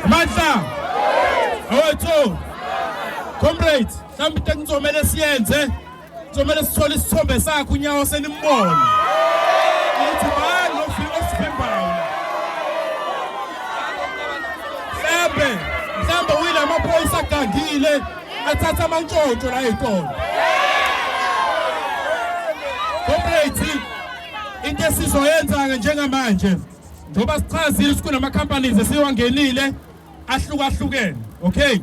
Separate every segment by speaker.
Speaker 1: Amandla. Awethu. Comrades, mhlawumbe into engizomele siyenze, kuzomele sithole isithombe sakhe unyawo senimbone. Uthi bani osivimbayo la? Mhlambe, mhlambe uyila amaphoyisa agangile athatha amantshontsho la ey'tolo. Comrades, into esizoyenza-ke njengamanje njengoba sichazile ukuthi kunama-companies esiwangenile ahlukahlukene, okay,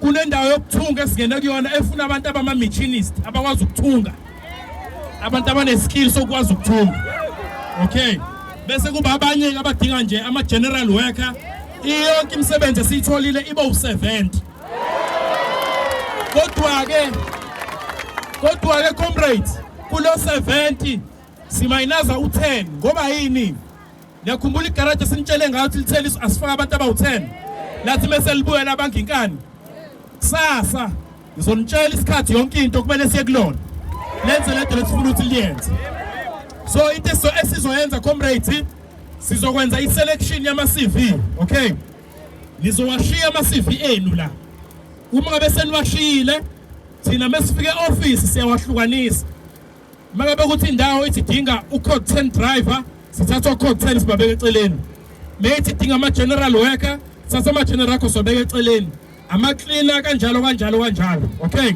Speaker 1: kunendawo yokuthunga esingene kuyona efuna abantu abama-machinist abakwazi ukuthunga, abantu abaneskill sokwazi ukuthunga, okay, bese kuba abanye abadinga nje ama-general worker. Iyonke imisebenzi esiyitholile iba u-70. Kodwa-ke comrades, kulo 70 simayinaza u-10. Ngoba yini? Niyakhumbula igaraji esinitshele ngayo ukuthi lithele asifaka abantu abawu-10, lathi mese libuya labanga inkani. Kusasa ngizonitshela isikhathi, yonke into kumele siye kulona lenze lento lesifuna ukuthi liyenze. So into esizoyenza, comrades, sizokwenza i-selection yama-CV, okay? Nizowashiya ama-CV enu la. Uma ngabe seniwashiyile, thina mesifike e-office siyawahlukanisa. Mangabe ukuthi indawo ithi idinga u-code 10 driver, sithatha u-code 10 sibabeka eceleni. Meyithi idinga ama-general worker, sithatha ama-general worker sibabeka eceleni, ama-cleaner, kanjalo kanjalo kanjalo, okay?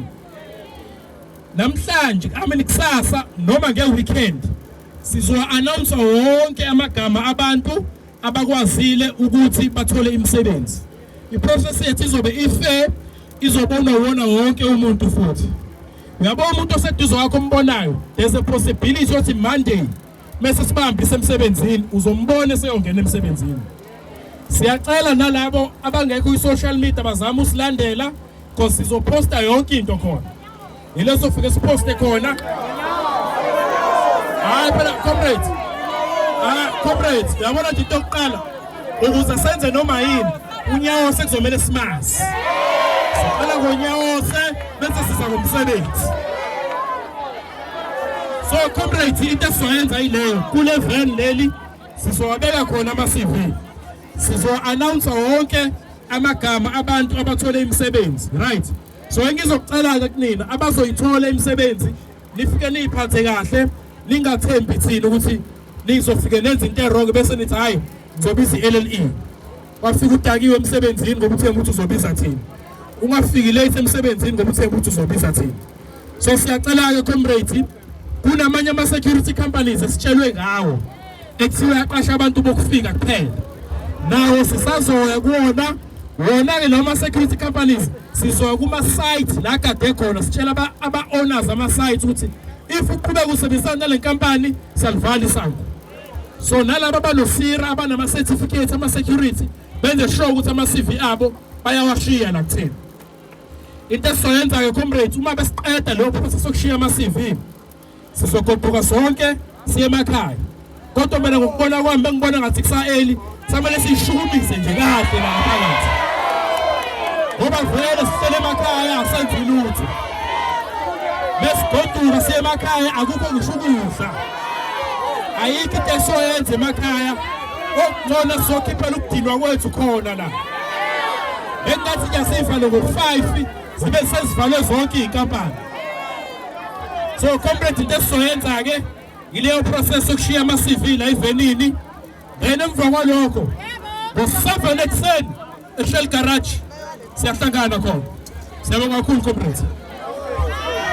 Speaker 1: Namhlanje, I mean kusasa noma nge-weekend, sizowa-announce wonke amagama abantu abakwazile ukuthi bathole imisebenzi. I-process yethu izobe i-fair, izobonwa wona wonke umuntu. Futhi uyabona umuntu oseduze wakho ombonayo, there's a possibility yokuthi Monday mase sibahambise emsebenzini uzombona eseyongena emsebenzini. Siyacela nalabo abangekho kwi-social media bazame usilandela, because sizoposta yonke into khona. Yileso fike siposte khona. Hayi phela comrades, ah comrades, uyabona nje into yokuqala ukuze senze noma yini, unyawo sekuzomele simazi. Siqala ngonyawose bese siza ngomsebenzi. So comrades, into esizoyenza yileyo. Kule van leli sizowabeka khona ama-CV, sizo-announce wonke amagama abantu abathole imisebenzi, right? So engizokucela-ke kunina abazoyithola imisebenzi, nifike niyiphathe kahle, ningathembi thina ukuthi nizofike nenze into e-wrong bese nithi, "Hhayi, ngizobiza i-LLE." Wafika udakiwe emsebenzini ngoba uthemba ukuthi uzobiza thina. Ungafiki late emsebenzini ngoba uthemba ukuthi uzobiza thina. So siyacela-ke comrades, kunamanye ama-security companies esitshelwe ngawo ekuthiwa yaqasha abantu bokufika kuphela, nawo sisazoya kuwona. Wona-ke lawo ma-security companies, sizoya kuma-site la kade khona, sitshela aba-owners ama-site ukuthi if uqhubeka usebenzisana nale nkampani, siyalivala isango. So nalaba abanosira abanama-certificate ama-security, benze sure ukuthi ama-CV abo bayawashiya la kuthina. Into esizoyenza-ke comrades, uma besiqeda leyo process yokushiya ama-CV, sizogoduka sonke siye emakhaya. Kodwa mina ngokubona kwami bengibona ngathi kusa-early, samele siyishukumise nje kahle la ngaphakathi, ngoba vele sihlele emakhaya asenzi lutho. Besigoduka siye emakhaya, akukho ngisho ukudla, ayikho into esiyoyenza emakhaya. Okungcono sizokhiphela ukudinwa kwethu khona la. Bengathi nje siyivale ngo-5 zibe sezivalwe zonke iy'nkampani. So comrade, into esizoyenza-ke yileyo process yokushiya ama-CV la ivenini, then emva kwalokho ngo-7 ekuseni eShell Garage siyahlangana khona. Siyabonga kakhulu comrades.